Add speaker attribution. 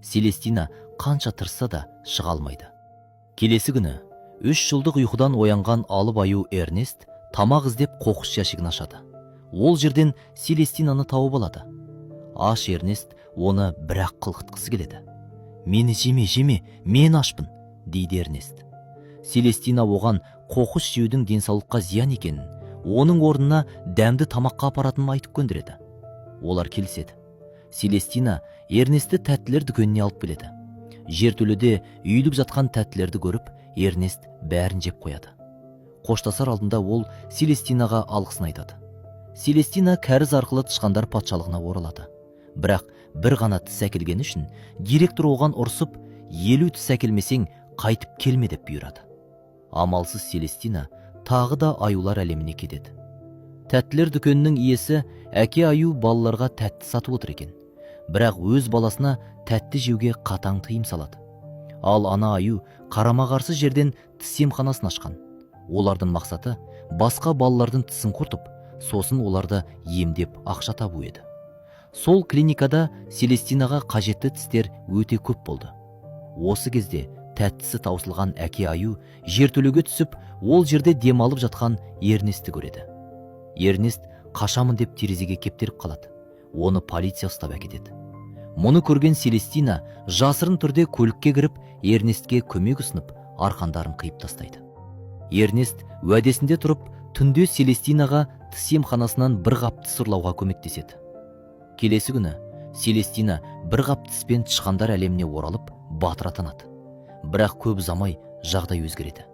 Speaker 1: Селестина қанша тырысса да, шыға алмайды. Келесі күні 3 жылдық ұйқыдан оянған алып аю Эрнест тамақ іздеп, қоқыс жәшігін ашады. Ол жерден Селестинаны тауып алады. Аш Эрнест оны бір-ақ қылқытқысы келеді. «Мені жеме, жеме, мен ашпын», – дейді Эрнест. Селестина оған қоқыс жеудің денсаулыққа зиян екенін, оның орнына дәмді тамаққа апаратынын айтып көндіреді. Олар келіседі. Селестина Эрнестті тәттілер дүкеніне алып келеді. Жертөледе үйіліп жатқан тәттілерді көріп, Эрнест бәрін жеп қояды. Қоштасар алдында ол Селестинаға алғысын айтады. Селестина кәріз арқылы тышқандар патшалығына оралады. Бірақ бір ғана тіс әкелгені үшін директор оған ұрсып, «50 тіс әкелмесең, қайтып келме» деп бұйырады. Амалсыз Селестина тағы да аюлар әлеміне кетеді. Тәттілер дүкенінің иесі әке аю балаларға тәтті сатып отыр екен, бірақ өз баласына тәтті жеуге қатаң тыйым салады. Ал ана аю қарама-қарсы жерден тіс емханасын ашқан. Олардың мақсаты басқа балалардың тісін құртып, сосын оларды емдеп, ақша табу еді. Сол клиникада Селестинаға қажетті тістер өте көп болды. Осы кезде тәттісі таусылған әке аю жертөлеге түсіп, ол жерде демалып жатқан Эрнестті көреді. Эрнест қашамын деп терезеге кептеліп қалады. Оны полиция ұстап әкетеді. Мұны көрген Селестина жасырын түрде көлікке кіріп, Эрнестке көмек ұсынып, арқандарын қиып тастайды. Эрнест уәдесінде тұрып, түнде Селестинаға тіс емханасынан бір қап тіс ұрлауға көмектеседі. Келесі күні Селестина бір қап тіспен тышқандар әлеміне оралып, батыр атанады. Бірақ көп ұзамай жағдай өзгереді.